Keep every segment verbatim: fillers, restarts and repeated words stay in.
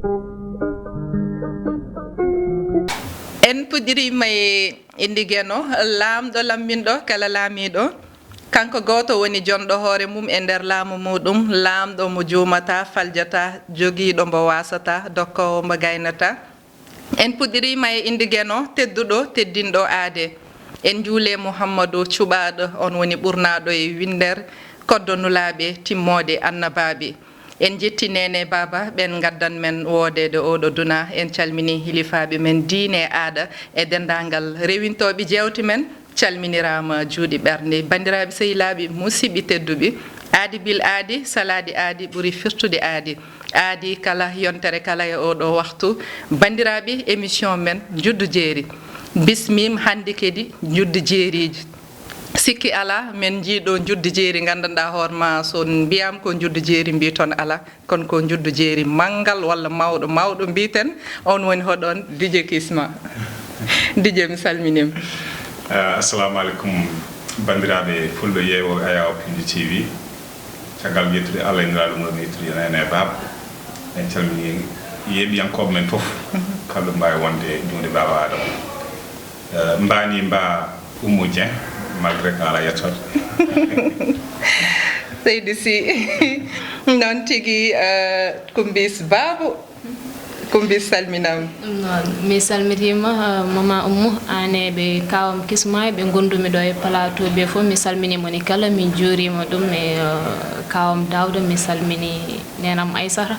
En puɗɗiriima e innde Geno, laamɗo lamminɗo kala laamiiɗo. Kanko gooto woni jonɗo hoore mum e nder laamu muuɗum, laamɗo mo juumataa, faljataa, jogiiɗo mbo waasataa, dokkoowo mbo gaynataa. En puɗɗiriima e innde Geno, tedduɗo, teddinɗo aade. En njuulee Muhammadu cuɓaaɗo, on woni ɓurnaaɗo e winnder, koddo nulaaɓe, timmoode annabaaɓe. En njetti neene baaba ɓen ngaddan men woodeede ooɗo duna. En calmini hilifaaɓe men diine e aada e denndaangal rewintooɓe jeewte men. Calminiraama juuɗe ɓernde. Banndiraaɓe sehilaaɓe, musidɓe tedduɓe, aadi bil aadi, salaade aadi ɓuri firtude aadi. Aadi kala, yontere kala e ooɗo waktu. Banndiraaɓe, émission men Njuddu Jeeri bismiima hannde kadi njuddu jeeriiji. Sikki alaa, men njii ɗo njuddu jeeri, nganndanɗaa hoore maa, so mbiyaama ko njuddu jeeri, mbii toon alaa, kono ko njuddu jeeri manngal walla mawɗo, mawɗo mbiten, on woni hoɗon, D J Kisma. D J, mi salminiima. Eh, assalamu aleykum, banndiraaɓe fulɓe yeewooɓe Ayaw Pindi T V. Caggal yettude Allah e Nulaaɗo mum, yettude neene e baaba. En calminii yeeɓiyankooɓe men fof, kala ɗo mbaawi wonde e juuɗe baaba Adama. Eh, mbaani mba Oumou Dieng, malgré que alaa yettoode. Seydi Sy, noon tigi, eh, Kumbis Baabu. Kumbis, salminaama. Noon, mi salmitiima, eh, Mama Oumou, aan e ɓe kaawam Kisma, ɓe ngondumi ɗo e plateau ɓe fof, mi salminiima ni kala, mi juuriima ɗum, e, eh, kaawam Daawda, mi salmini neenam Aysata.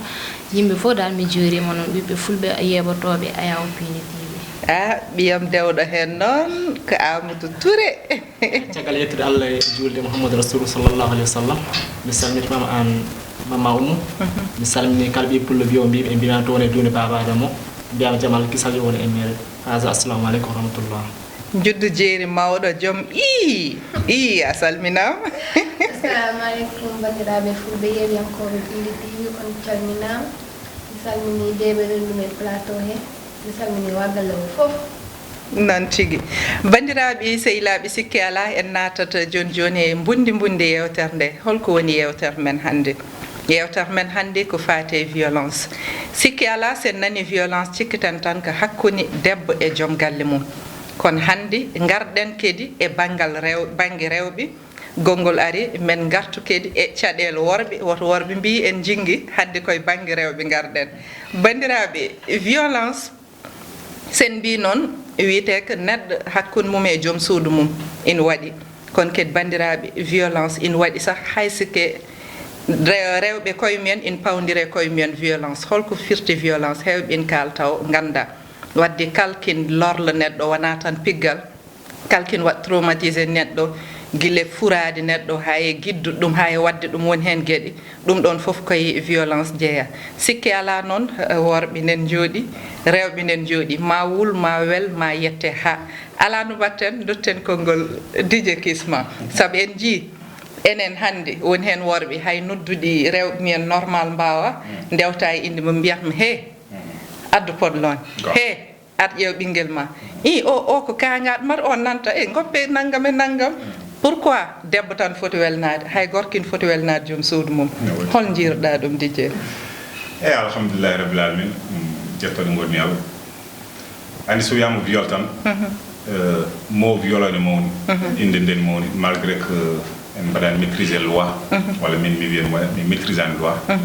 Yimɓe fof dal, mi juuriima noon, ɓiɓɓe fulɓe yeeɓotooɓe Ayaw Pindi T V. Ah, ɓiyam dewɗo heen noon, ko Amadou Touré. Caggal yettude Allah e juulde Muhammadu Rasulu sallallahu alayhi wa sallam, mi salmitiima aan, Mama Oumou. Mi salmini kala ɓiy pullo mbiyo mbiimi e mbiyaama toon e duunde Baaba Adama, mbiyaama jamal kisal yo won e meere. Haza, assalamu aleykum wa rahmatullah. Njuddu jeeri mawɗo joom, ii, ii, a salminaama. Assalamu aleykum, banndiraaɓe fulɓe yeewiyankooɓe Pindi T V, on calminaama. Mi salmini deeɓe renduɓe plateau he. Mi salmini waa galle o fof. Noon tigi. Banndiraaɓe, sehilaaɓe, sikke alaa, en naatata jooni jooni e mbunndi mbunndi yeewtere nde. Holko woni yeewtere men hannde? Yeewtere men hannde ko faati e violence. Sikke alaa, so en nanii violence, cikkiten tan ko hakkunde debbo e joom galle mum. Kono hannde, ngarɗen kadi e banngal rew-, bannge rewɓe. Gonngol ari, men ngartu kadi e caɗeele worɓe. Woto worɓe mbiyi en njinngi, hannde koye bannge rewɓe ngarɗen. Banndiraaɓe, violence, so en mbii noon, wiyetee ko neɗɗo hakkunde mum e joom suudu mum ina waɗi. Kono kadi, banndiraaɓe, violence ina waɗi sah, hay si ke re-, rewɓe koye mumen ina pawndira e koye mumen violence. Holko firti violence? Heewɓe ina kaala taw nganndaa. Waɗde kala kin lorla neɗɗo, wonaa tan piggal. Kala kin waɗ traumatisé neɗɗo, gila furaade neɗɗo, haa e gidduɗo ɗum, haa e waɗde ɗum, woni heen geɗe. Ɗum ɗoon fof koye violence jeyaa. Sikke alaa noon, eh, worɓe nen njooɗi, rewɓe nen njooɗi, ma wul, ma wel, ma yette haa. Alaa no mbaɗten, ndotten konngol D J Kisma. Sabu en njii, enen hannde, woni heen worɓe, hay noddude rewɓe mumen normal mbaawaa, ndewta e innde mum, mbiyat mo, "He, addu podloñ. He, ar ƴeew ɓinngel ma." "Ii, o, o ko kaangaɗo mar, o nanta, e ngoppe nanngam e nanngam." Pourquoi debbo tan foti welnaade? Hay gorko ina foti welnaade joom suudu mum. Hol njiiruɗaa ɗum, D J? Eyi, alhamdulillahi rabbil alamin. Mm, jettooɗo ngol mi Allah. Anndi so wiyaama viol tan, eh, mot viol o ene mawni. Innde nde ene mawni, malgré que en mbaɗaani maîtriser loi, walla min mi wiyan mo mi maîtrisaani loi. Eh,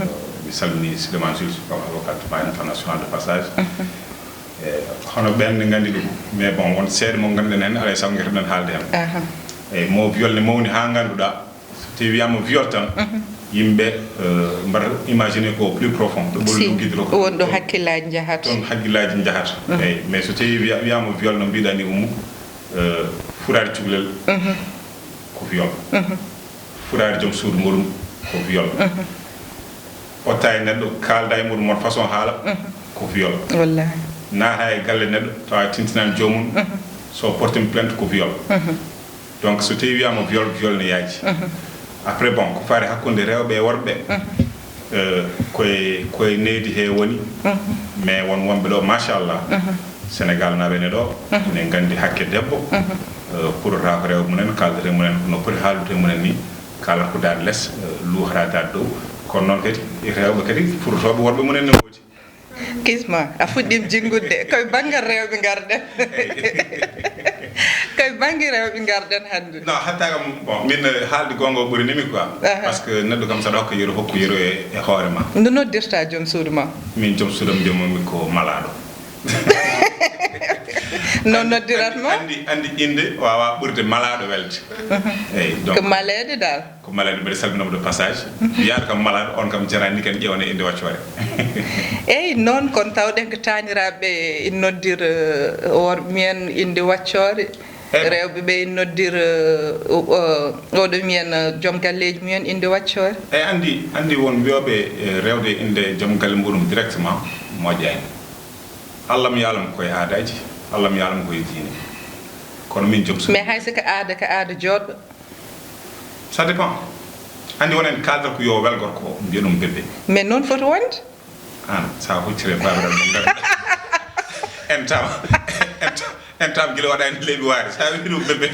mi salmini Souleymane Jules, comme avocat de droit international de passage. E, hono ɓen ne nganndi ɗum. Mais bon, won seeɗa mo ngannduɗen heen, alaa e sago ngeto ɗen haalde heen. Aha. E, mo viol ne mawni haa ngannduɗaa, so tawi wiyaama viol tan, yimɓe, eh, mbaɗa imaginer ko plus profond, ɗo ɓuri luggitde ko, won ɗo hakkillaaji njahata. Toon hakkillaaji njahata. Eyi, mais so tawi wiya-, wiyaama viol no mbiɗa ni Oumou, eh, furaade cukalel ko viol. Furaade joom suudu muɗum ko viol. Otta e neɗɗo, kaalda e muɗum on façon haala, ko viol. Wallahi. Naata e galle neɗɗo, tawa tintinaani joomum, so porti plainte ko viol. Donc, so tawi wiyaama viol, viol ne yaaji. Après, bon, ko faati hakkunde rewɓe e worɓe, eh, koye, koye nehdi he woni. Mais won wonɓe ɗo, machallah, Sénégal naɓe ne ɗo, ne nganndi hakke debbo, eh, puɗɗotaako rewɓe mumen, kaaldata e mumen ko no poti haaldude e mumen ni, kaalata ko daande les, eh, luuhata daande dow. Kono noon kadi, rewɓe kadi, puɗɗotooɓe worɓe mumen ne ngoodi. Kisma, a fuɗɗiima jinngudde. Koye banngal rewɓe ngarɗen. Koye bannge rewɓe ngarɗen hannde. Non, hatta kam, bon, min, eh, haalde goonga o ɓurinimi quoi. Aha. Parce que neɗɗo kam, saɗa hokka yeru, hokku yeru e, e hoore ma. No noddirta joom suudu ma? Min joom suudu am mbiyatmi ko malaaɗo. No noddirat ma? Anndi, anndi innde waawaa ɓurde malaaɗo welde. Mhm. Eyi, donc ko maleede dal. Ko malade mbiɗa salminamo de passage. Yaade kam malade on kam jarani ken ƴewane inde waccoore. Eyi, noon kon tawɗen ko taaniraaɓe ina noddir, eh, worɓe mumen inde waccoore. Eyi. Rewɓe ɓe ina noddir, eh, o-, o-, oɗo mumen, eh, joom galleeji mumen inde waccoore. Eyi, anndi, anndi won wiyooɓe, eh, rewde inde joom galle muɗum directement moƴƴaani. Allah mi yaalam koye aadaaji, Allah mi yaalam koye diine. Kono min joom suudu. Mais hay so ko aada, ko aada jooɗɗo. Ça dépend. Anndi wonen kaalata ko yo wel gorko o, mbiya ɗum bébé. Mais noon foti wonde. An, sa huccire babiral mum ngal. En tam, en tam, en tam gila waɗa en leeɓi waari. Sa wi ɗum bébé.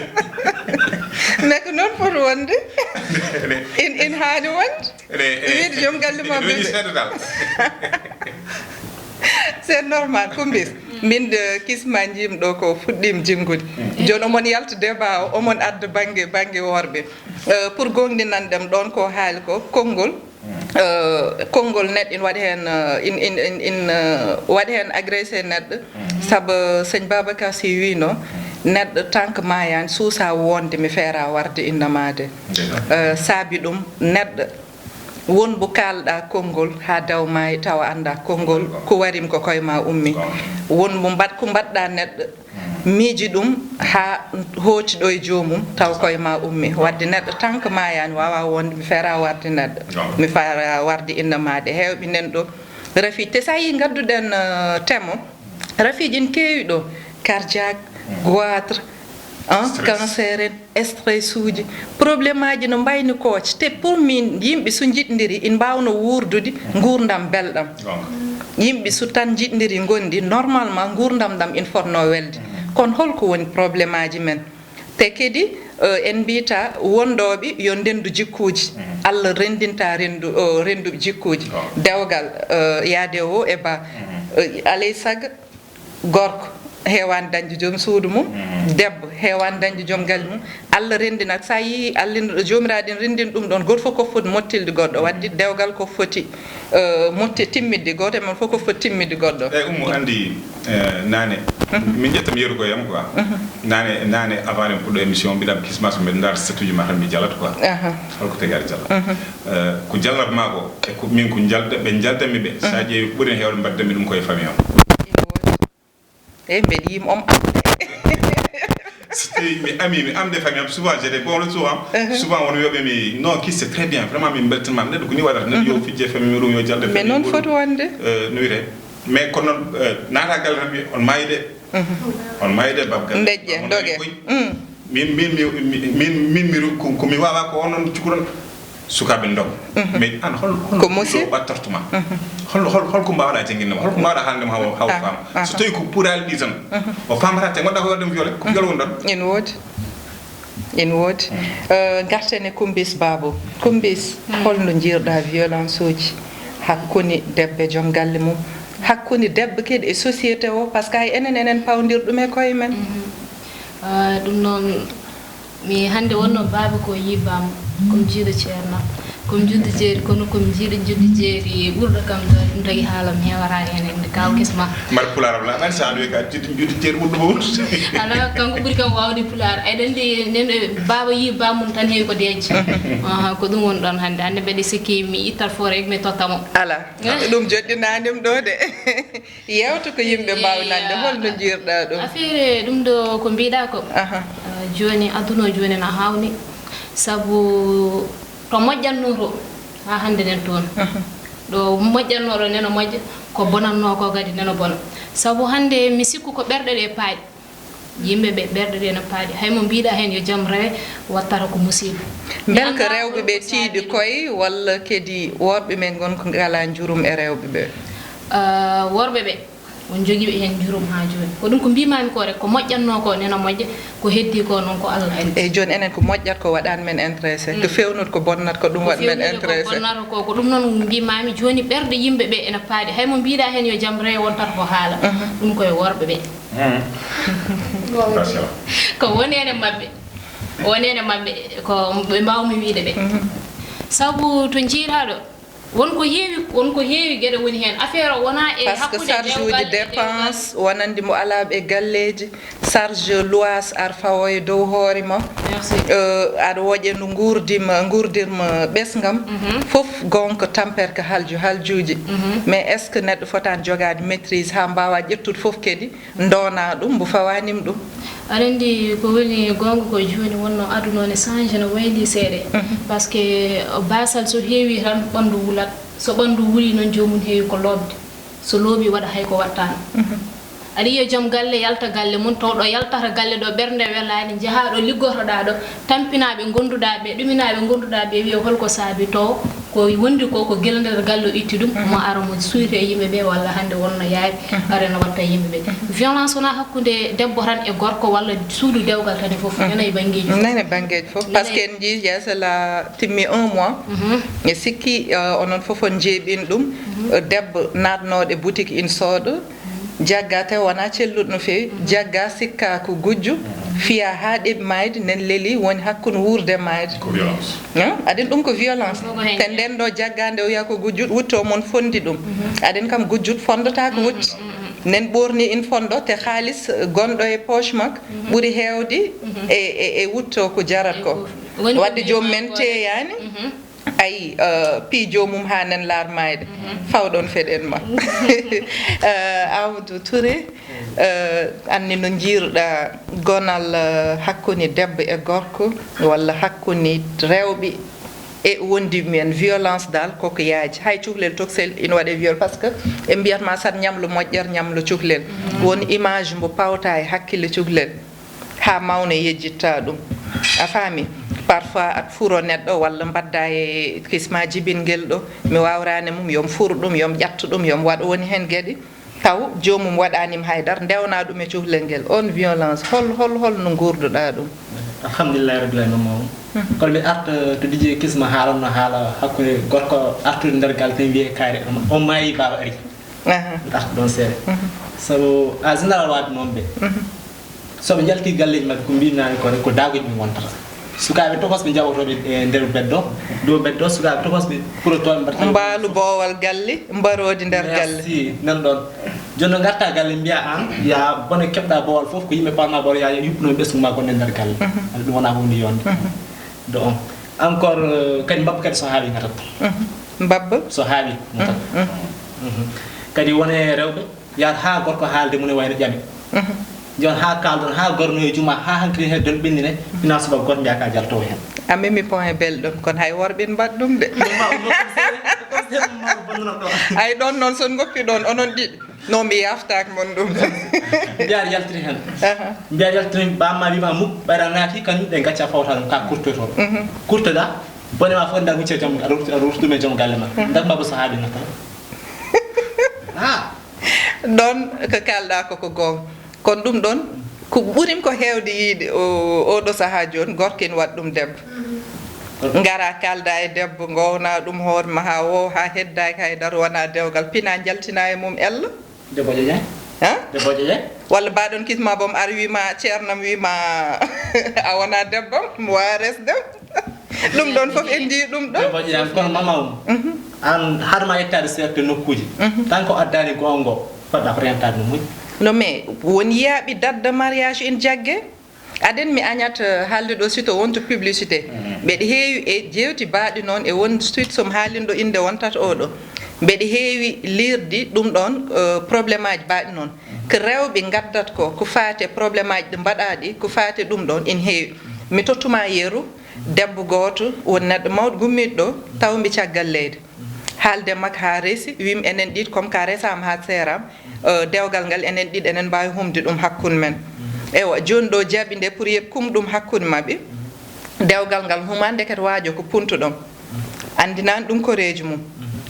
Mais ko noon foti wonde. In, in haani wonde. Ene, ene, wiide joom galle ma ene weli bébé. Seeɗa dal. C'est normal, Kumbis. Min de kisma njiimi ɗo ko fuɗɗiima jingude. Mm. Jooni omon yalta débat o, omon adda bannge, bannge worɓe. Euh, pour goongɗinande ɗum ɗoon ko haali ko, konngol, euh, konngol neɗɗo ina waɗi heen, euh, in, in, in, in, euh, waɗi heen agressé neɗɗo. Mm. Sabu Sëñ Babacar Sy wiino, neɗɗo tant que maayaani suusa wonde mi feera warde innama de. Ndeysaan. Euh, saabi ɗum neɗɗo won mbo kaalɗa konngol haa daw maayi tawa annda konngol ko warim ko koye ma ummi. Won mbo mbaɗ-, ko mbaɗɗa neɗɗo miiji ɗum haa hooti ɗo e joomum taw koye ma ummi. Wadde neɗɗo tant que maayaani waawa wonde mi feera warde neɗɗo. Mi feera warde innama de. Heewɓe nan ɗo. Rafi, te sa yii ngadduɗen, euh, thème o, rafiiji ina keewi ɗo. Cardiaque, goitre, hein, stress. Cancer en, stress uji, problème aji no mbayni kooc. Te pour min, yimɓe so njiɗndiri, ina mbaawno wuurdude nguurndam belɗam. Goonga. Yimɓe so tan njiɗndiri ngondi, normalement nguurndam ɗam ina fotno welde. Mhm. Kono holko woni problème aji men? Te kadi, eh, en mbiyata wondooɓe yo ndenndu jikkuuji. Mhm. Allah renndinta renndu, eh, renndu jikkuuji. Goonga. Dewgal, eh, yaade o e ba. Mhm. Eh, alay sago, gorko heewaani dañde joom suudu mum, mm, debbo heewaani dañde joom galle mum. Allah renndinat, so a yii Allah, Joomiraaɗo ina renndini ɗum ɗoon, gooto fof ko foti mottilde goɗɗo, wadde dewgal ko foti, eh, motti-, timmitde, gooto e mon fof ko foti timmitde goɗɗo. Eeyi, Ummu, anndi, eh, naane, mhm, min ƴettam yeru ko e am quoi. Mhm. Naane, naane avant eɗen puɗɗo émission, mbiɗam kisma so mbeɗa ndaar statut ji ma tan mi jalat quoi. Aha. Holko tagi aɗa jala? Mhm. Eh, ko jalnat ma ko, e ko min ko jalda-, ɓe jaldanmi ɓe. Mhm. So a ƴeewi ko ɓuri heewde mbaɗdanmi ɗum ko e famille am. Ina woodi. Eyi, mbeɗa yiimi on am. So tawi mi ami, mi amde famille am, souvent j'ai des bons retours, hein. Mhm. Souvent won wiyoɓe mi, non, qui c'est très bien, vraiment min beltanima. Neɗɗo ko ni waɗata, neɗɗo yo, mhm, fijje famille mum, yo jalde. Mais famille noon mum foti wonde. Eh, no wiyetee. Mais kono noon, eh, naata galle tan wiya, on maayi de. Mhm. On maayi de, bab galle. Ndejje, on ndoge. Maayi koy. Mm. Min, min, mi, mi, min, min, mi ru-, ko, ko mi wawa ko onon cukuron sukaaɓe ndog. Mhm. Mais an hol, hol ko musi? Ɗo wattortuma? Mhm. Hol, hol, hol ko mbawɗa janginde ma? Hol ko mbawɗa haalde ma haw, haw, ah, faam? Ah. So tawi ko puraali ɗi tan, mhm, o faamata te gonɗa ko waɗde mo violé, ko, mhm, viol woni ɗon. Ina woodi. Ina woodi. Mhm. Euh, garten e Kumbis Baabo. Kumbis, mhm, holno jiirɗa violence uji hakkunde debbo e joom galle mum? Hakkunde debbo kadi e société o, parce que hay enen, enen pawdir ɗum e koye men. Mhm. Ah, ɗum noon, mi hannde wonno baaba ko yii bam, ko mi jiiɗo ceerno, ko mi juddu jeeri, kono ko mi jiiɗo juddu jeeri ɓurɗo kam ɗo, ɗum tagi haala mi heewata heen, heen nde kaw kesma. Mbar pulaar am laaɓaani, so a wiyi ka juddu, juddu jeeri ɓurɗo mo woni. Alaa, kanko ɓuri kam waawde pulaar. Eɗen ndi, nen, baaba yii bam mum tan heewi ko deeƴe. Aha, ko ɗum woni ɗoon hannde. Hannde mbeɗa sikki mi ittat fof rek mi totta mo. Alaa, ɗum joɗɗinaani ɗum ɗo de. Yewta ko yimɓe mbaawi nande, holno njiirɗa ɗum? Affaire ɗum ɗo ko mbiɗa ko. Aha. Ah, jooni aduna o jooni na hawni. Sabu to moƴƴatno to, haa hannde nen toon. Mhm. Ɗo moƴƴatno ɗo neno moƴƴa, ko bonatno ko kadi neno bona. Sabu hannde mi sikku ko ɓerɗe ɗe paaɗi. Yimɓe ɓe ɓerɗe ɗe no paaɗi. Hay mo mbiɗa heen yo jam rewe, wattata ko musiba. Mbel ko rewɓe ɓe tiiɗi koye, walla kadi worɓe ɓe ngon ko ngala njurum e rewɓe ɓe? Ah, worɓe ɓe. On njogii ɓe heen njurum haa jooni. Ko ɗum ko mbiimaami ko rek, ko moƴƴatnoo ko nena moƴƴa, ko heddii ko noon ko Allah anndi. Eyi, jooni enen ko moƴƴat ko waɗaani men intéressé, ko feewnut ko bonnat ko ɗum waɗi men intéressé. Ko bonnata ko, ko ɗum noon mbiimaami. Jooni ɓerɗe yimɓe ɓe ena paaɗi. Hay mo mbiiɗaa heen yo jam rewe, wontata ko haala. Ɗum koye worɓe ɓe. Ko woni ene maɓɓe. Woni ene maɓɓe, ko ɓe mbaawmi wiyde ɓe. Sabu to njiiraa ɗo, won ko heewi, won ko heewi geɗe woni heen. Affaire o wonaa e parce que hakkunde charge uji dewgal e dewgal. Dépense, wonande mo alaa ɓe galleeji, charge loyer ar fawo e dow hoore ma. Merci. Euh, aɗa woƴe ndu nguurdi ma, nguurdir ma ɓesngam. Fof gonka tamperka halju, haljuuji. Mais est-ce que neɗɗo fotaani jogaade maîtrise haa mbaawa ƴettude fof kadi ndoona ɗum, mbo fawanim ɗum? Aɗa anndi ko woni goonga ko jooni wonno aduna o ne change, no wayli seeɗa. Parce que baasal so heewi tan ɓanndu wulat. So ɓanndu wuli noon joomum heewi ko loɓde. So looɓi waɗa hay ko waɗtaano. Aɗa yiya joom galle yalta galle mum, taw ɗo yaltata galle ɗo ɓernde welaani, njahaa ɗo liggotoɗaa ɗo, tampinaaɓe ngonduɗaa ɓe, ɗuminaaɓe ngonduɗaa ɓe, wiya holko saabi to, ko wondi ko, ko gila nder galle o itti ɗum, mo ara mo suyto e yimɓe ɓe, walla hannde wonno yaawi, ara ene watta e yimɓe ɓe. Violence wonaa hakkunde debbo tan e gorko, walla suudu dewgal tan e fof, nana e banngeeji fof. Nana e banngeeji fof, parce que en njii yeeso la timmi un mois, e sikki, euh, onon fof on njeeɓin ɗum, euh, debbo naatnooɗo e boutique in sooɗo, jagga te wona celluɗo no feewi, jagga sikka ko gujjo, fiya haa ɗeɓi maayde, nen leli woni hakkunde wuurde maayde. Ko violence. Hein? Aɗen ɗum ko violence. Ko heen. Te nden ɗo jagga nde o wiya ko gujjuɗo, wutto mon fondi ɗum. Aɗen kam gujjuɗo fondata ko wutti. Nen ɓorni in fondo te haalis gonɗo e poche makko ɓuri heewde e, e, e wutto ko jarat ko. Woni ko wadde joom men teeyani. Ayi, euh, pii joomum haa nen laar maayde. Fawɗon feɗen ma. Euh, Amadou Touré, euh, anni no njiiruɗaa gonal, euh, hakkunde debbo e gorko, walla hakkunde rewɓe e wondiɓe mumen, violence dal koko yaaji. Hay cuklel toksel ina waɗe viol, parce que ɓe mbiyat ma sat ñamlo moƴƴat ñamlo cuklel. Won image mbo pawta e hakkille cuklel. Haa mawna yejjitta ɗum. A faami? Parfois aɗa furo neɗɗo walla mbadda e kisma jibingel ɗo, mi waawraani mum, yo mi furo ɗum, yo mi ƴattu ɗum, yo mi waɗa woni heen geɗe. Taw joomum waɗaani mi haydara, ndewna ɗum e cuhlel ngel. On violence, hol, hol, hol no nguurduɗaa ɗum? Alhamdulillahi rabbil alamin, mawɗum. Kono mi arta to D J Kisma haalanno haala hakkunde gorko artude nder galle tan wiye kayre, on maayi baaba ari. Aha. Ɗaɗa ɗon seeɗa. Mhm. Sabu, en général, waade noon ɓe. Mhm. So ɓe njalti galleeji maɓɓe, ko mbiɗnaani ko, ko daaguuji ɓe ngontata. Sukaaɓe tokosɓe njaɓotooɓe e nder beddo, dow beddo, sukaaɓe tokosɓe kurotooɓe mbaɗata. Mbaalu boowal galle, mbaroodi nder galle. Merci, nan ɗon. Jooni noon ngarta galle, mbiya aan, ya bone keɓɗa boowal fof, ko yimɓe paama boowal, ya yuɓɓuno ɓesngu ma gonɗo nder galle. Mhm. Aɗa ɗum wona ko woni yonde. Mhm. Do on. Encore, euh, kadi mbabba kadi so haawi ngatat. Mhm. Mbabba? So haawi ngatat. Mhm, mhm. Mhm. Kadi wone rewɓe, yahat haa gorko haalde mum e wayno ƴame. Mhm. Jon haa kaaldon, haa gorno e juma, haa hankali he don ɓennine, ina suba goto mbiya ka jaltowo hen. A memi point belɗum, kono hay worɓe mbaɗ ɗum de. Ay ɗon noon son ngoppi ɗon, onon ɗiɗi. No mi yaftaaki mon ɗum. Mbiyaa yaltiri heen. Aha. Mbiyaa yaltiri, bamma wiima muk, ɓayra naati, kañum ɓe ngacca fawta ɗum, ka kurtoto. Mhm. Kurtoɗa, bone ma fof nda hucce jam, aɗa wurtu, aɗa wurtu men jom galle ma. Mhm. Ndak ma ko sahaabi nata. Ah. Ɗon ko kalɗa ko, ko goonga. Kono ɗum ɗon, ko ɓurim ko heewde yiide o, oɗo sahaa jooni, gorko ene waɗa ɗum debbo. Mhm. Ngara kalda e debbo, ngowna ɗum hoore ma haa woowa, haa heddaaki hay dara, wona dewgal, pina njaltina e mum ella. Debbo ƴeƴe. Ha? Debbo ƴeƴe. Walla mbaɗon kisma boom ar wiima, ceernam wiima, a wona debbo, mi wawa resde. Ɗum ɗon fof en njii ɗum ɗo. Debbo ƴeƴe, kono mama um. Mhm. An haɗa ma yettaade seerde nokkuuji. Mhm. Tan ko addaani goonga, fotɗa ko rentaade no moƴƴi. No mais, won yiyaaɓe date de mariage ene jagge. Aden mi añat, eh, haalde ɗo site wonto publicité. Mhm. Mbeɗa heewi e jeewti baaɗi noon e won suite som haalinɗo innde wontata oɗo. Mbeɗa heewi liirdi ɗum ɗoon, eh, problémeaji baaɗi noon. Mhm. Ko rewɓe ngaddat ko, ko faati e problémeaji ɗi mbaɗaa ɗi, ko faati e ɗum ɗoon ina heewi. Mi tottuma yeru, debbo gooto, won neɗɗo mawɗo gummiiɗo ɗo, tawmi caggal leydi. Haalde makko haa resi, wiimi enen ɗiɗi, comme ka resaama haa seeraama, eh, dewgal ngal enen ɗiɗi enen mbaawi humde ɗum hakkunde men. Eywa, jooni ɗo jaaɓi nde pour yeɓ kum ɗum hakkunde maɓɓe. Dewgal ngal humaani, ndekete waajo ko puntuɗo. Anndinaani ɗum koreeji mum.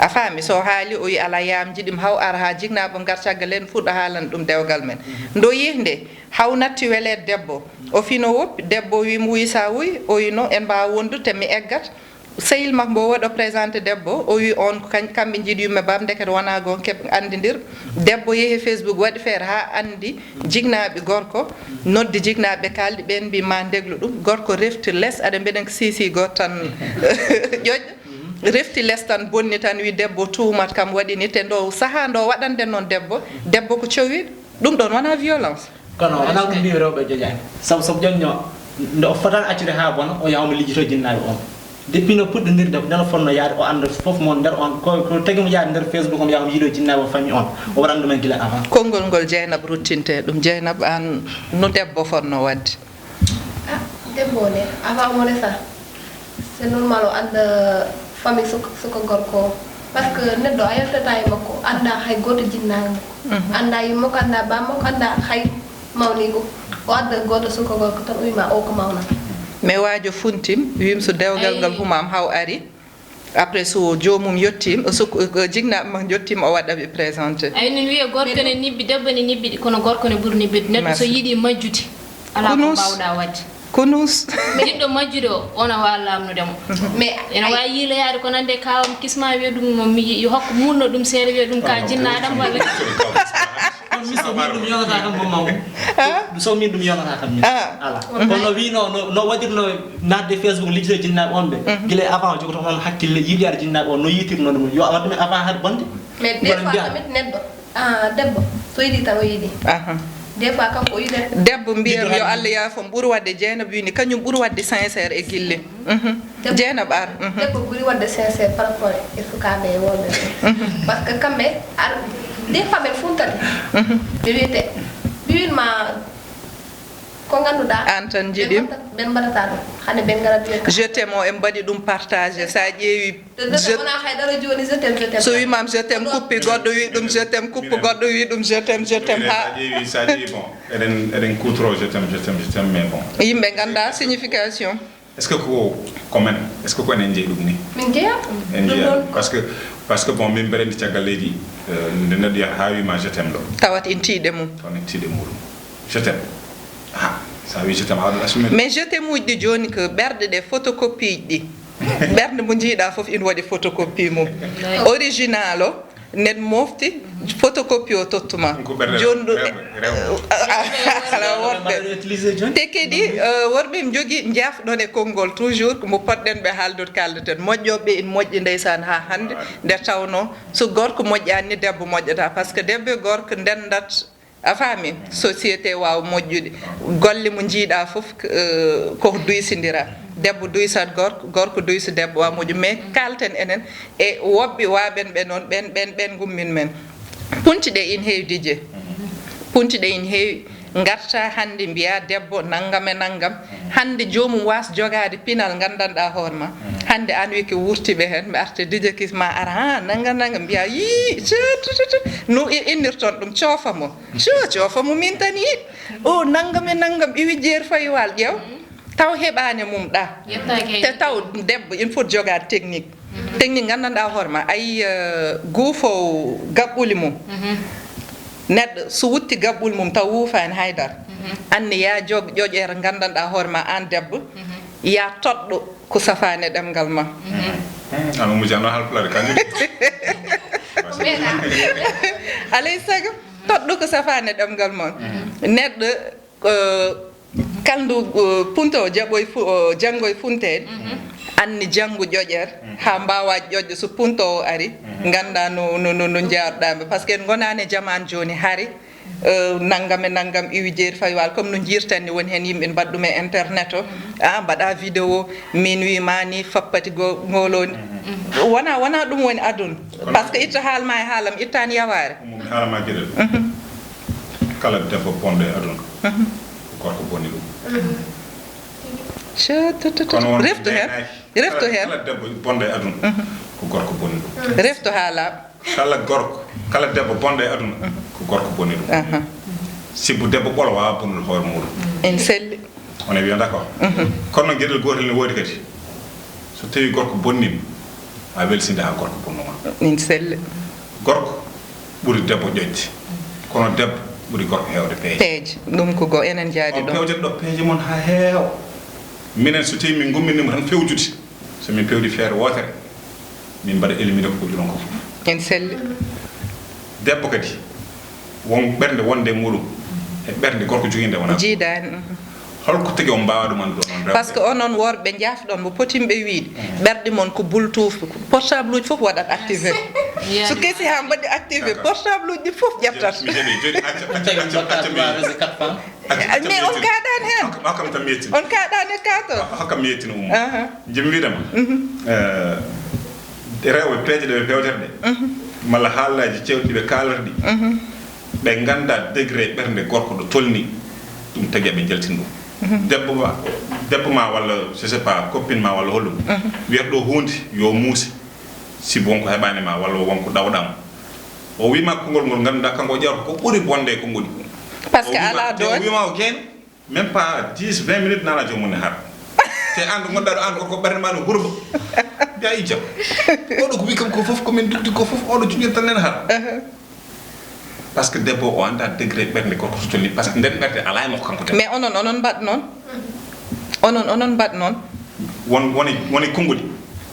A faami, so haali, o wi, "Alaa, yaam jiɗim haw ara haa jignaaɓe ngar caggal leydi, fuɗɗo haalande ɗum dewgal men." Ndo yehi nde, haw natti weleede debbo. O fino woppi, debbo wi mo, "Wuy, sa wuy?" O wi, "No, en mbaawa wondude, te mi eggat." Sehil makko mbo waɗo présenté debbo, o wi on ko kañ-, kamɓe njiɗi yumma baaba, ndekete wonaa goonga, keɓe anndindir. Debbo yehi Facebook, waɗi feere haa anndi jignaaɓe gorko, noddi jignaaɓe kaaldi, ɓeen mbi ma ndeglu ɗum. Gorko refti les, aɗa mbeɗen ko sisi gooto tan ƴoƴ. Refti les tan, bonni tan, wi debbo tuumat kam waɗi ni, te ndo sahaa ndo waɗande noon debbo, debbo ko cowiiɗo. Ɗum ɗoon wonaa violence? Kono wonaa ko mbiimi rewɓe joƴaani. Sabu, sabu ƴoƴno nde o fotaani accude haa bona, o yaha omo lijjitoo jinnaaɓe on. Depuis no puɗɗondirde, nde no fotnoo yahde, o annda fof mo nder on, ko, ko tagi mo yahde nder Facebook, omo yaha omo yiiloo jinnaaɓe o, famille on. O waɗan ɗumen gila avant. Konngol ngol Jeynab ruttinte ɗum. Jeynab, aan no debbo fotnoo waɗde? Ah, debbo o ne, avant omo resa, c'est normal o annda famille suka, suka gorko o. Parce que neɗɗo a yaltata e makko, annda hay gooto jinnaaɗo makko. Mhm. Annda yumma makko, annda baaba makko, annda hay mawniigu. O adda gooto suka gorko tan, o wi ma o ko mawna. Mais waajo funtim, wim so dewgal ngal humaama haw ari. Après, so joomum yettiima, so ko, ko jinnaaɓe makko njottiima, o waɗa ɓe présenté. Ay, enen wiya gorko ne nibbi, debbo ne nibbi, kono gorko ne ɓuri nibbude. Neɗɗo so yiɗi majjude, alaa ko mbaawɗaa waɗde. Kunus. Jiɗɗo majjude o, on a waawa laamnude mo. Mais ene waawi yiiloyaade ko nande kawam kisma wiya ɗum mo mi yiɗi, hokka muulno ɗum seeɗa, wiya ɗum ka jinnaaɗam walla. Kono min so min ɗum yonata kam, mo maw. Ɗum so min ɗum yonata kam min. Ah. Ala. Kono no wino, no, no waɗirno naatde Facebook, lijjude jinnaaɓe on ɓe. Mhm. Gila avant jogoto on hakkille, yiɗi ar jinnaaɓe on, no yitirno ɗum. Yo a waɗ ɗum avant haade bonde. Mais des fois tamit neɗɗo, ah, debbo, so yiɗi tan o yiɗi. Aha. Des fois kanko o yiɗat. Debbo mbiyam yo Allah yaafo, ɓuri waɗde Jeynaba wini, kañum ɓuri waɗde sincère e gille. Mhm. Debbo, Jeynaba ar. Mhm. Debbo ɓuri waɗde sincère par rapport e sukaaɓe e worɓe ɓe. Mhm. Parce que kamɓe, ar, des fois ɓe funtata. Mhm. Ɓe wiyete, ɓe win ma ko ngannduɗaa. Aan tan njiɗim. Ɓe mbaɗata, ɓe mbaɗata ɗum. Hannde ɓe ngara ɓe. Je t'aime o, en mbaɗi ɗum partagé. Sa ƴeewi, je t'aime, wonaa haydara jooni, je t'aime, je t'aime. So wi mam je t'aime kuppi, goɗɗo wi ɗum je t'aime kuppi, goɗɗo wi ɗum je t'aime, je t'aime. Minen ha sa ƴeewi, sa ƴeewi, bon, eɗen, eɗen kutoro je t'aime, je t'aime, je t'aime, mais bon. Yimɓe ngannda signification. Est-ce que ko, ko men? Est-ce que ko enen njeyi ɗum ni? Min njeya. En njeya. Parce que, parce que bon, min mbeɗa anndi caggal leydi, eh, nde neɗɗo yahata haa wima je t'aime ɗo. Tawat en tiiɗe mum. Tawat en tiiɗe muɗum. Je t'aime. Ah, sa wi je t'aime, aɗa assume. Mais je t'aime uji ɗi jooni ko ɓerɗe ɗe photocopie ji ɗi. Ɓernde mo njiiɗa fof ina waɗi photocopie mum. Original o, nen mofti, photocopie o tottuma. Ɗum ko ɓerɗe. Jooni ɗum, rewɓe, rewɓe. Ala worɓe. Te kadi, eh, worɓe mi jogii njaafɗon e konngol toujours, ko mo poɗɗen ɓe haaldude kaaldaten. Moƴƴooɓe ɓe ina moƴƴi ndeysaan haa hannde, nde tawnoo so gorko moƴƴaani ni, debbo moƴƴata. Parce que debbo e gorko ndenndat. A faami? Société waawa moƴƴude. Golle mo njiiɗa fof, eh, ko duysindira. Debbo duysat gorko, gorko duysa debbo, waawa moƴƴu. Mais kaalten enen e woɓɓe waaɓen ɓe noon, ɓen, ɓen, ɓen ngummin men. Punti ɗe ina heewi, Didier. Punti ɗe ina heewi. Ngarta hannde mbiya debbo nanngam e nanngam. Hannde joomum waas jogaade pinal nganndanɗaa hoore ma. Hannde aan wiki wurtiɓe heen, mi arta Didier Kis ma ara, ha, nanngam, nanngam, mbiya, yii, tut, tut, tut. No i-, innirton ɗum, coofa mo. Coo, coofa mo min tan yiɗ. O, nanngam e nanngam, iwi jeer faywal, ƴeew. Taw heɓaani mum ɗa. Yettaaki hay. Te taw debbo, il faut jogaade technique. Mhm. Technique nganndanɗaa hoore ma. Ayi, eh, guufoowo gaɓɓuli mum. Mhm. Neɗɗo so wutti gaɓɓuli mum taw wuufaani haydara. Mhm. Anne ya jog ƴoƴeere nganndanɗaa hoore ma aan debbo. Mhm. Ya toɗɗo ko safaani e ɗemngal ma. Mhm. Hmm, ano mujano halpulaar kanjum. Ko meeɗa. Alay sago, toɗɗo ko safaani e ɗemngal ma. Mhm. Neɗɗo, eh, kaldu, eh, punto o jaɓoy fu-, o janngoy funteede. Mhm. Anni janngu ƴoƴeer, mhm, haa mbaawaa ƴoƴde. So punto o ari, mhm, nganndaa no, no, no, no njaarɗaa mbe. Parce que en ngonaani e jamaan jooni hari. Eh, nanngam e nanngam iwi jeeri fawi waalo, comme no njiirten ni, woni heen yimɓe mbaɗa ɗum e internet o, ah, mbaɗa vidéo, min wi ma ni fappati go-, ngoloni. Mhm. Wona, wona ɗum woni aduna. Kono parce que itta haal ma e haalam, ittan yawaare. Ummi haala ma geɗel. Mhm. Kala debbo bonɗo e aduna, mhm, ko gorko bonni ɗum. Mhm. Coo, to, to, to. Kono won reftu heen. Reftu heen. Kala, kala debbo bonɗo e aduna, mhm, ko gorko bonni ɗum. Reftu haala. Kala gorko, kala debbo bonɗo e aduna, ko gorko bonni ɗum. Aha. Sibu debbo ɓolo waawaa bonnude hoore muuɗum. En selli. On est bien d'accord? Mhm. Kono noon geɗel gootel ne woodi kadi. So tawii gorko bonnii mo, Ma welsinde haa gorko bonnu ma. Min selle. Gorko ɓuri debbo ƴoƴde, kono debbo ɓuri gorko heewde peeje. Peeje, ɗum ko go enen jaadi On ɗum. Pewjat ɗo peeje mon haa heewa. Minen so tawii min ngumminima tan fewjude, so min pewdi feere wootere, min mbaɗa éliminer ko ɓurɗi ɗon ko fof. En selle. Debbo kadi won ɓernde wonde e muɗum e ɓernde gorko jogiinde wona. Jiidaani. Mhm. Holko tagi on mbaawa ɗum anndude onon rewɓe? Parce que onon worɓe njaafɗon mo potinɓe wiide ɓerɗe mon ko bultuufi, portable uji fof waɗat activé. So kesi haa mbaɗi activé, portable uji ɗi fof ƴettat. Mi heɓi joni acca acca acca acca mi acca Mais on kaaɗaani heen. Hokkam tan mi yettini. On kaaɗaani e kaato. Hokkam mi yettini ummo. Aha. Jimi wiidama. Eh, rewɓe peeje ɗe ɓe pewtata ɗe malla haalaaji cewɗi ɗi ɓe kaalata ɗi, ɓe ngannda degré ɓernde gorko ɗo tolni. Ɗum tagi aɓe jaltina ɗum. Debbo ma debbo ma walla je sais pas copine ma walla holɗum wiyata ɗo huunde yo muuse, si wonko heɓaani ma walla wonko ɗawɗaama. O wima konngol ngol ngannduɗaa kanko o ƴeewata ko ɓuri bonde e konngol. Parce que alaa doole. Wima o geeno. Même pas dix vingt minutes nana joomum ne hara. Te an ɗo gonɗa ɗo an koko ɓernde ma no hurba. Mbiya ijam. Oɗo ko wi kam ko fof ko min dugdi ko fof oɗo cuñel tan nen hara. Parce que debbo o anda degré ɓernde gorko so tolni parce que nden ɓernde ala e makko kanko debbo. Mais onon onon mbaɗ noon. Onon onon mbaɗ noon. Won woni woni konguɗi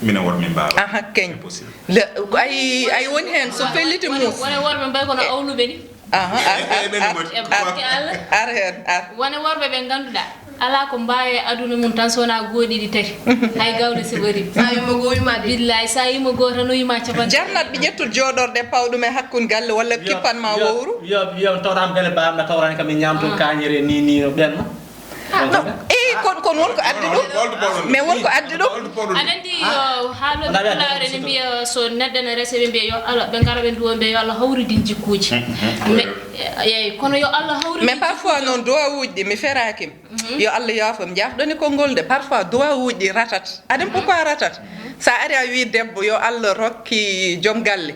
minen wor min mbawa. Aha keñ. Ay ay woni hen so felliti mus. Wona worɓe mbay kono awluɓe ni. Aha, ar, ar, ar, ar, ar heen, ar. Wone worɓe ɓe ngannduɗaa alaa ko mbaawi e aduna mum tan so wonaa goo ɗiɗi tati. Hay gawle so ɓari. Sa yimo goo yima de. Billaay sa yimo goo tan o yima capan. Jarnat ɓe ƴettude jooɗorɗe paw ɗum e hakkun galle walla kippan ma wowru. Yo yo tawran bele baam na tawran kam e ñaamtun kañere ni ni no ɓenno. Eyi kon kon won ko addi ɗum. Mais won ko addi ɗum. Aɗa anndi yo haalooɓe pulaar ene mbiya so neɗɗo ene resa ɓe mbiya yo Allah ɓe ngara ɓe nduwa mbiya yo Allah hawridin jikkuuji. Mais eyi kono yo Allah hawridin. Mais parfois noon duwawuuji ɗi mi feraaki. Yo Allah yaafam njaafɗoni konngol de parfois duwawuuji ɗi ratat. Aɗa anndi pourquoi ratat? So a ari a wii debbo yo Allah rokki joom galle.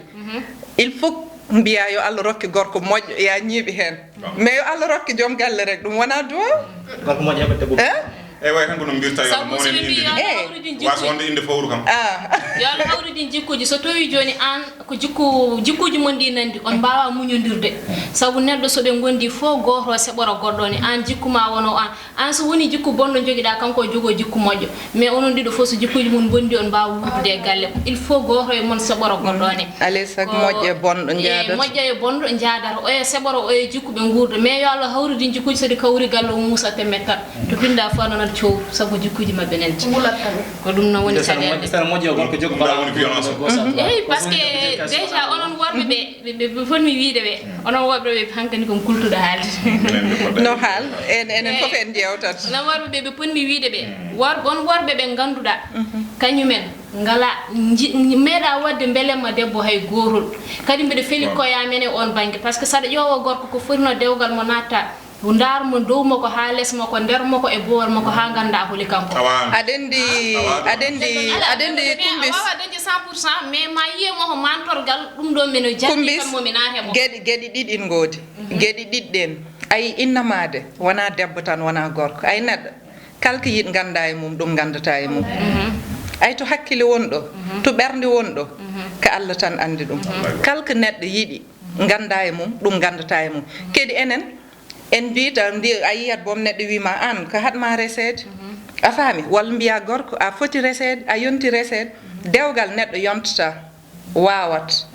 Il faut mbiya yo Allah rokki gorko moƴƴo ya ñiiɓi heen. Mais yo Allah rokki joom galle rek ɗum wona duwaw. Gorko moƴƴo heɓat debbo. Eh? Eyi way tan ko no mbirta yo Allah mawnen inde ɗi. Waasa wonde inde fowru kam. Ah. Yo Allah hawridin jikkuuji so tawii jooni aan ko jikku jikkuuji mon ɗi nanndi on mbaawaa muñondirde. Sabu neɗɗo so ɓe ngonndii fof gooto seɓora goɗɗo ne aan jikku maa wonoo aan. Aan so wonii jikku bonɗo njogiɗaa kanko o jogoo jikku moƴƴo. Mais onon ɗiɗo fof so jikkuuji mon mbonndii on mbaawaa wuurdude e galle. Il faut gooto e mon seɓora goɗɗo ne. Alay sago moƴƴo e bonɗo njaadata. Moƴƴo e bonɗo njaadata oya seɓora oya jikku ɓe nguurda. Mais yo Allah hawridin jikkuuji so ɗi kawri galle o muusa te mettat. To pinɗa fof nanat cowru sabu jikkuuji maɓɓe nanti. Ko ɗum noon woni caɗeele. Sene moƴƴo gorko jogo mbaɗa woni violence. Eyi par ce que déjà onon worɓe ɓe ɓe ɓe fotmi wiide ɓe onon worɓe ɓe hankadi kon kultuɗo haalde. No haal en enen fof en jewtat. Onon worɓe ɓe ɓe potmi wiide ɓe worɓe on worɓe ɓe ngannduɗaa kañumen ngala meeɗa waɗde mbelemma debbo hay gootol. Kadi mbiɗa feli koye amen e on bannge par ce que saɗa ƴoowa gorko ko fotino dewgal mo natta. Ndaar mo dow makko haa les makko nder makko e boowal makko haa nganndaa holi kanko. Aɗa anndi aɗa anndi aɗa anndi kumbis. A waawaa dañde cent pour cent mais ma yiye mo ko mantorgal ɗum ɗo mino janngi kam mo mi naate mo. Geɗe geɗe ɗiɗi ngoodi. Geɗe ɗiɗi ɗen ayi innamaade wonaa debbo tan wonaa gorko ayi neɗɗo kala ko yiɗ nganndaa e mum ɗum nganndataa e mum. Ayi to hakkile won ɗo to ɓernde won ɗo ko Allah tan anndi ɗum. Kala ko neɗɗo yiɗi nganndaa e mum ɗum nganndataa e mum. Kadi enen En mbiyta mbi a yiyat boom neɗɗo wiima aan ko haɗma reseede a faami walla mbiya gorko a foti reseede a yonti reseede dewgal neɗɗo yontata waawat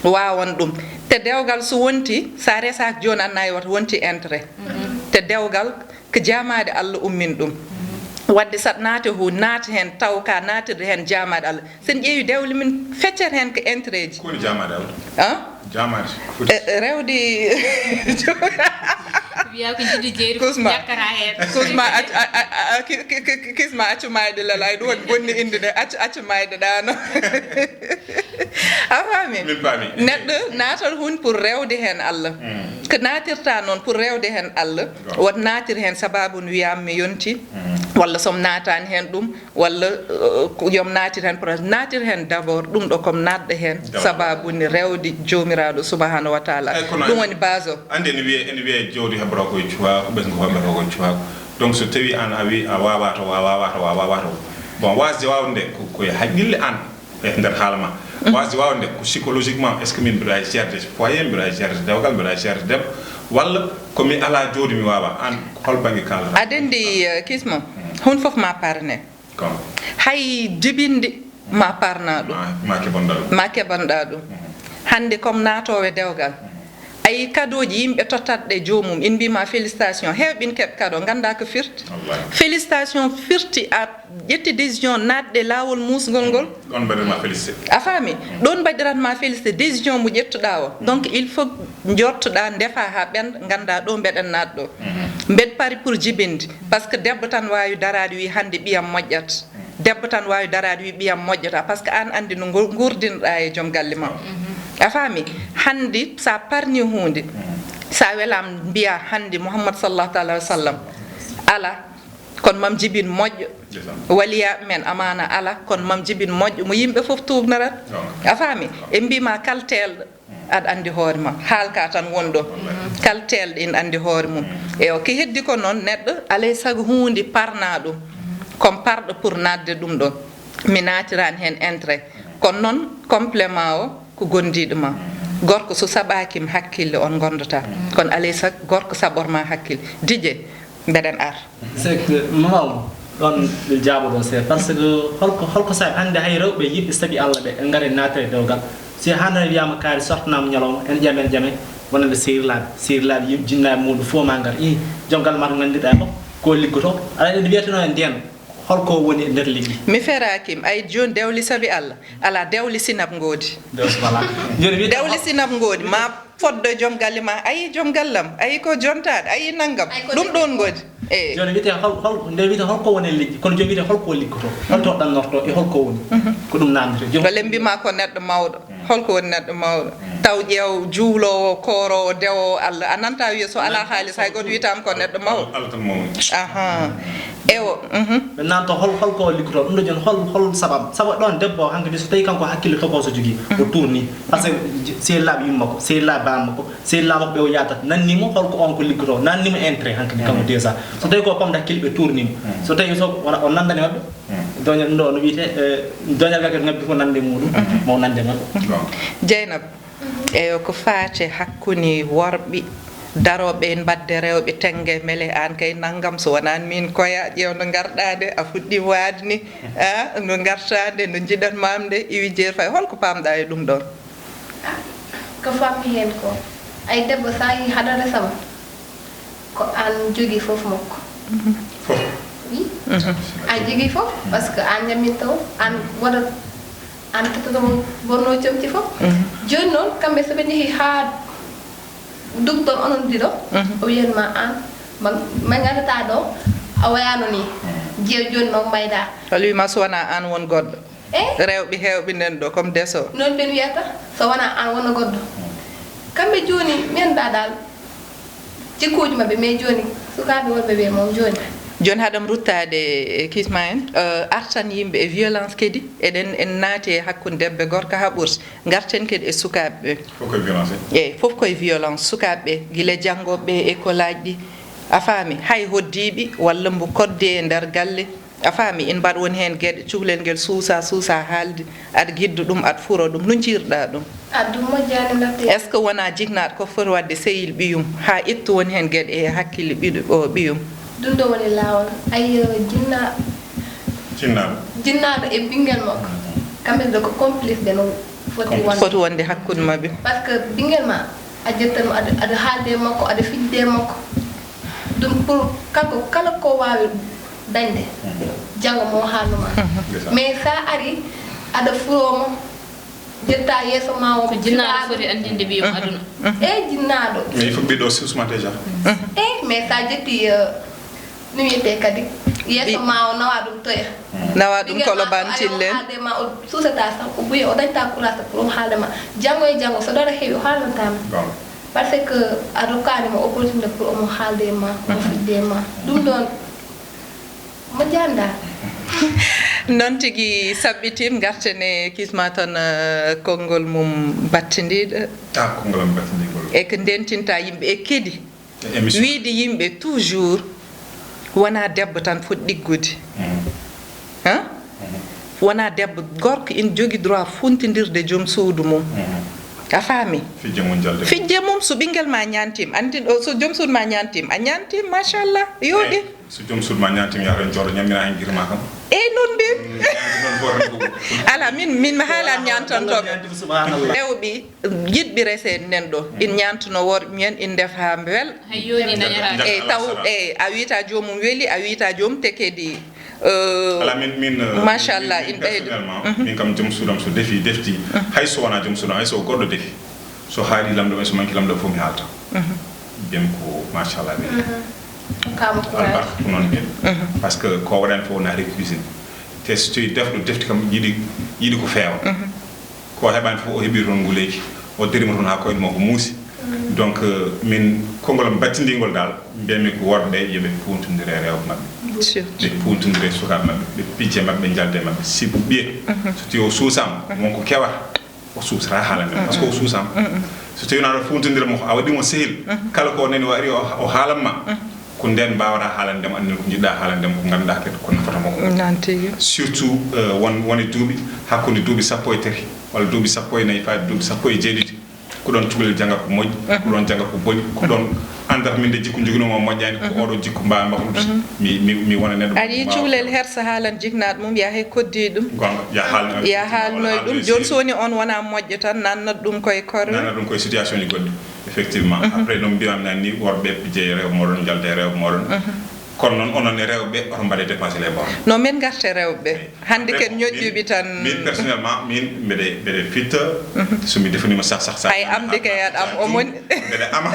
waawan ɗum te dewgal so wonti sa resaaki jooni an nayi wata wonti intérêt te dewgal ko jaamaade Allah ummin ɗum wadde saɗa naate hu naata heen taw ka naatirde heen jaamaade Allah Sen ƴeewi dewle min feccata hen ko intérêt ji. Ko woni jaamaade awdi? Ah? Jaamaade. Foti. Eh, rewdi wiya ko jiddu jeeri kusma yakkata hen. Kusma ac- a- a- a- ki- ki- ki- ki- kisma accu mayde lala ay ɗum woni bonni inde nde accu accu mayde ɗano. A faami? Min paami. Neɗɗo naatat hun pour rewde hen Allah. Ko naatirta noon pour rewde hen Allah. Wot naatir hen sababu no wiyam mi yonti. Walla som naatani hen ɗum. Walla ko yom naatir heen projet naatir heen d' abord ɗum ɗo kom naatɗo heen sababu ni rewde joomiraaɗo subahanahu wa taala ɗum woni base o. Anndi ene wiyee ene wiyee jawdi heɓata koye cuwaaku ɓesngu heɓata koye cuwaaku. Donc so tawii aan a wii a waawaa taw a waawaa taw a waawaa taw bon waasde waawde nde ko koye haqqille aan. E nder haala ma, waasde waawde nde ko psychologiquement, est ce que min mbiɗa waawi gérde foyer, mbiɗa waawi gérde dewgal, mbiɗa waawi gérde debbo, walla ko mi alaa jawdi mi waawaa? Aan, hol bannge kaalata? Aɗa anndi, eh, kisma, huunde fof ma parne. Hay jibinde ma parna ɗum. Ma, ma keɓanɗa ɗum. Ma keɓanɗa ɗum. Hannde comme naatoowo e dewgal, ayi, kadooji yimɓe tottat ɗe joomum, in mbima félicitation. Heewɓe in keɓ kado, ngannda ko firti. Wallaahi. Félicitation firti a ƴetti décision naatde laawol muusgol ngol. Ɗon mbaɗiranma félicité. A faami? Ɗon mbaɗiranma félicité, décision mo ƴettuɗa o. Donc, il faut njortoɗa, ndefa ha ɓenda, ngannda ɗo mbeɗen naat ɗo. Mbeɗ pari pour jibinde. Parce que debbo tan waawi daraade wi hannde ɓiyam moƴƴat. Debbo tan waawi daraade wi ɓiyam moƴƴata. Parce que aan anndi no ngu-, nguurdinɗa e joom galle ma. A faami? Hannde sa parni huunde, sa welam mbiya hannde Muhammad sallallahu taala wa sallam ala, kono mam jibin moƴƴo. Waliya men amaana ala, kono mam jibin moƴƴo mo yimɓe fof tuugnorat. A faami? E mbima kal teelɗo, aɗa anndi hoore ma. Haalka tan won ɗo. Kal teelɗo ina anndi hoore mum. Eyo, ki heddi ko noon, neɗɗo alay sago huunde parna ɗum. Comme parɗo pour naatde ɗum ɗo. Mi naatiran heen intérêt. Kono noon, complément o ko gondiiɗo ma. Gorko so saɓaaki mo hakkille, on ngondata. Kono alay sago gorko saɓor ma hakkille. Didier, mbeɗen ar. C'est que, Mama Oumou, ɗon ɓe jaaboɗon seeɗa. Par ce que holko, holko saabi hannde hay rewɓe yiɗɓe saabi Allah ɓe, en ngari naatde e dewgal? Si hannde wiyama kaari sortanama ñalawma, en ƴame, en ƴame, wonande seerilaaɓe, seerilaaɓe yimɓe jinnaaɓe muɗum fof ma ngar. Ii, joom galle ma to nganndirɗa e makko, ko liggoto. Aɗa anndi wiyeteno e ndeen, holko woni e nder liggey? Mi feraaki, ay jooni dewli saabi Allah, ala dewli sinap ngoodi. Dewli, voilà. Jooni wiyete dewli sinap ngoodi, ma foddo joom galle ma, ayi joom gallam, ayi ko jontaaɗo, ayi nanngam. Ay, ko ɗum ɗon ngoodi. Eyi. Jooni wiyete hol, hol, nde wiyete holko woni e liggey, kono jooni wiyete holko liggoto, holto ɗannorto e holko woni. Ko ɗum namdete. Jooni walla mbima ko neɗɗo mawɗo. Holko woni neɗɗo mawɗo? Taw ƴeew juuloowo, kooroowo, dewoowo Allah. A nanta wiya so alaa haalis, hay gooto wiyataama ko neɗɗo mawɗo. Allah tan mawni. Aha. Ewo. Mhm. Ɓe nanto hol, holko o liggoto. Ɗum ɗo jooni hol, hol sabab? Sabu ɗon debbo o hankadi so tawi kanko hakkille tokooso jogii, o tourni. Par ce que seerilaaɓe yumma ko, seerilaaɓe bamma ko, seerilaaɓe makko ɓe o yaatata. Nanni mo holko on ko liggoto. Nanni mo intérêt hankadi kanko déjà. So tawi ko pamde hakkille ɓe tourni mo. So tawi so wona o nandani maɓɓe, doñal ɗum ɗo no wiyete, eh, doñal gal kadi ngabbi ko nande muɗum, mo nande maɓɓe. Jeynaba, eyo, ko faati hakkunde worɓe darooɓe e mbaɗde rewɓe tennge, mbele aan kay nanngam, so wonaan miin koya, ƴeew no ngarɗaa nde, a fuɗɗii waade ni, a, no ngartaa nde, no njiɗan maam nde, iwi jeer fay, holko paamɗaa e ɗum ɗoon? Ah, ko fammi heen ko, ay debbo, so a yii haɗa resa ma, ko aan jogii fof makko. Fof. Wi? Aan jogii fof, parce que aan ñamminta o, aan waɗat, aan tottata mo bonnoo comci fof. Jooni noon, kamɓe so ɓe njehii haa dugtoon onon ɗiɗo, o wiyan ma aan, ma, ma nganndataa ɗo, a wayaano nii. Jeew jooni ma mbaydaa. Hol wi ma so wonaa aan won goɗɗo? Eh? Rewɓe heewɓe nen ɗo, comme deso. Noon ɓen wiyata, so wonaa aan wona goɗɗo. Kamɓe jooni, mi anndaa dal jikkuuji maɓɓe, mais jooni, sukaaɓe worɓe ɓe moom jooni. Jooni haɗam ruttaade e kisma en, eh, artan yimɓe e violence kadi, eɗen, en naati e hakkunde debbo e gorko haa ɓurti. Ngarten kadi e sukaaɓe ɓe. Fof koye violence, eh? Eey, fof koye violence. Sukaaɓe ɓe, gila janngooɓe ɓe, école aji ɗi, a faami, hay hoddiiɓe, walla mbo kodde e nder galle. A faami, ina mbaɗa won heen geɗe, cukalel ngel suusa, suusa haalde, aɗa gidda ɗum, aɗa furo ɗum. No njiirɗa ɗum? A ɗum moƴƴaani nafde. Est ce que wonaa jiknaaɗo ko foti waɗde sehil ɓiyum, haa ittu won heen geɗe e hakkille ɓiɗo, o ɓiyum? Ɗum ɗo woni laawol. Ayi, jinna-, jinnaaɗo, jinnaaɗo e ɓinngel makko, kamɓe ɗo ko complice ɓe no foti wonde. Foti wonde hakkunde maɓɓe. Par ce que ɓinngel ma, a ƴettan mo, aɗa, aɗa haalde e makko, aɗa fijde e makko. Ɗum pour kanko kala ko waawi dañde, janngo mo haalnu ma. Mais so a ari, aɗa furo mo, ƴetta yeeso ma o. Ko jinnaaɗo foti anndinde ɓiyum aduna. E jinnaaɗo. Mais il faut ɓiɗɗo susma déjà. E, mais so a ƴetti, eh, no wiyetee kadi, yeeso ma o nawa ɗum toya. Nawa ɗum ɓinngel ma koloban so ari o tillen. Haalde ma o suusata sax, o buya, o dañta courage pour o haalde ma. Janngo e janngo, so dara heewi, o haalnata ma. Bon. Par ce que a rokkaani mo opportunité pour omo haalde e ma, omo fijde e ma. Ɗum ɗoon, mo jannda. Noon tigi saɓɓitim, ngarten e kisma tan, eh, konngol mum battindiiɗo. Ah, konngol am battindiingol. E ko ndentinta yimɓe e kadi. E émission. Wiide yimɓe toujours, wonaa debbo tan foti ɗiggude. Mhm. Hein? Mhm. Wona debbo, gorko ina jogi droit funtindirde joom suudu mum. A faami? Fijje mum jalde. Fijje mum, so ɓinngel ma ñaantiima, antin o, so joom suudu ma ñaantiima, a ñaantiima, machallah, yooɗi. So joom suudu ma ñaantiima, yaha toon jooɗo, ñammina heen giri ma kam. Eey, noon mbiy. Ñaanti noon boorani ko. Alaa, min, min mi haalani ñaantantooɓe. Subhanallah. Rewɓe yiɗɓe reseede nen ɗo, ina ñaantanoo worɓe mumen, ina ndefa haa mbeela. Hay yoni dañata. Eey, taw, eey, a wiyata joomum weli, a wiyata joomum tekedi. Euh, Alaa, min, min, euh, Machallah, min, in min ɓeydo. Personnellement, min kam joom suudam so defi, defti, hay so wonaa joom suudam, hay so o goɗɗo defi, so haali lamɗo men, so manki lamɗo fof mi haalta. Mbiyam ko machallah, ɓe. Kaaba Kuraay. Albarka ko noon mbiyen. Par ce que ko waɗani fof naati cuisine. Te so tawi defɗo defti kam yiɗi, yiɗi ko feewa. Ko heɓani fof o heɓi toon nguleeki, o darima toon haa koyɗe makko muusi. Donc, euh, min, konngol am battindingol daal, mbiyatmi ko worɓe ɓe, yo ɓe kuuntondire e rewɓe maɓɓe. Surtout. Ɓe kuuntondire e sukaaɓe maɓɓe, ɓe pijje maɓɓe, ɓe njalde e maɓɓe. Sibu ɓiye, so tawi o suusaama, won ko kewata, o suusata haalande ma, par ce que o suusaama. So tawi wonaa ɗo fuuntondire mo, a waɗi mo sehil, kala ko o nani o ari, o, o haalan ma, ko ndeen mbaawata haalande mo, anndin ko njiɗɗa haalande mo, ko ngannduɗaa kadi ko nafata mo ko. Noon tigi. Surtout, euh, won, won e duuɓi, hakkunde duuɓi sappo e tati, walla duuɓi sappo e nayi, faade duuɓi sappo e jeeɗiɗi, ko ɗoon cukalel janngata ko moƴƴi, ko ɗoon janngata ko boni, ko ɗoon anndata min de jikku njoginoomi o moƴƴaani, ko oɗo jikku mbaawa makko ɗum. Mi, mi, mi wona neɗɗo. Aɗa yiyi cukalel hersa haalan jiknaaɗo mum, yaha e koddii ɗum. Goonga, ya haalno. Ya haalnoy ɗum. Jooni so woni on wona moƴƴo tan, nannat ɗum koye korwe. Nannat ɗum koye situation ji goɗɗi. Effectivement. Après, no mbiyami nani ni, worɓe pijje e rewɓe mooɗon, njalda e rewɓe mooɗon. Kono noon, onon e rewɓe, oto mbaɗe dépassé les bornes. No min ngarta e rewɓe. Hannde ken ñoƴƴuɓe tan. Min personnellement, min mbeɗe, mbeɗe fitta, so mi defaniima sah, sah, sah. Ay, amde kay aɗa am o moni. Mbeɗe ama.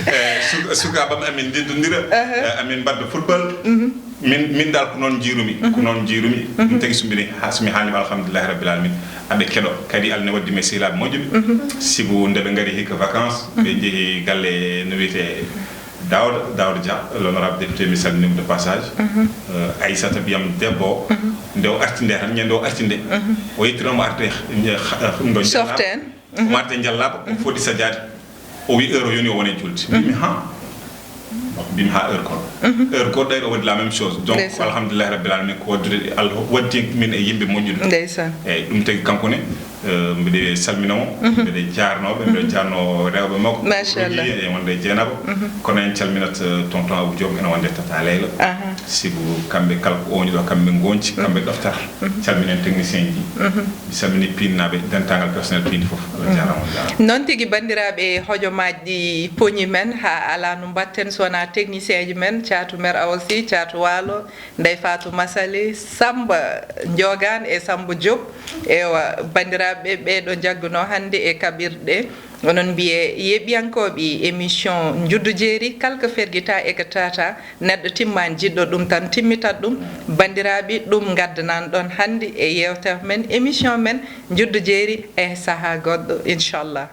Eh, suka-, sukaaɓe am, amin ndenndondira, eh, amin mbaɗda football. Min, min daal ko noon njiirumi, ko noon njiirumi. Ɗum tagi so mbiɗa, haa so mi haalniima, alhamdulillahi rabbil alamin, aɓe keɗo. Kadi Allah ne waddi mi e sehilaaɓe moƴƴuɓe. Sibu nde ɓe ngari hikka vacances, ɓe njehi galle no wiyetee Daouda, Daouda Dia, l'honorable député, mi salminiima de passage. Euh, Aissata ɓiyam debbo o, nde o arti nde tan, ñande o arti nde, o yettirno mo arde, eh, ha-, ɗum ɗo Soften. O arde Njallaba, o foti sajaade. O wi heure o yoni o wone julde. Mbimi ha. Mbimi ha heure goɗɗo. Heure goɗɗo o waɗi la même chose. Donc, Ndeysaan. Alhamdulillahi rabbil alamin, ko waddude Allah waddi min e yimɓe moƴƴuɓe. Ndeysaan. Eyyi, ɗum tagi kanko ne, eh, mbiɗe salmina mo, mbiɗe jaarno ɓe, mbiɗe jaarno rewɓe makko, Machallah. Rogi e wonde e Jeynaba. Kono en calminat, eh, tonton Abou Diop, ene wonde Tata Leyla. Aha. Sibu kamɓe kala ko ooni ɗo, kamɓe ngonci, kamɓe ɗoftata. Calminen technicien ji. Mi salmini pinnaaɓe, dentangal personnel pindi fof. Allah jaarama, on jaarama. Noon tigi, banndiraaɓe, hojomaaji ɗi poñi men, haa alaa no mbaɗten so wonaa technicien ji men, Caatu Meer Awa Sy, Caatu Waalo, Ndey Faatu Masali, Sammba Njoogaan e Sammba Diop. Ewa, banndiraaɓe, ɓee ɗo njaggunoo hannde e kaɓirɗe. Onon mbiyee yeeɓiyankooɓe émission Njuddu Jeeri, kala ko fergitaa e ko taataa, neɗɗo timmaani jiɗɗo ɗum tan timmitat ɗum. Banndiraaɓe, ɗum ngaddanan ɗoon hannde e yeewtere men, émission men Njuddu Jeeri, e sahaa goɗɗo, inchallah.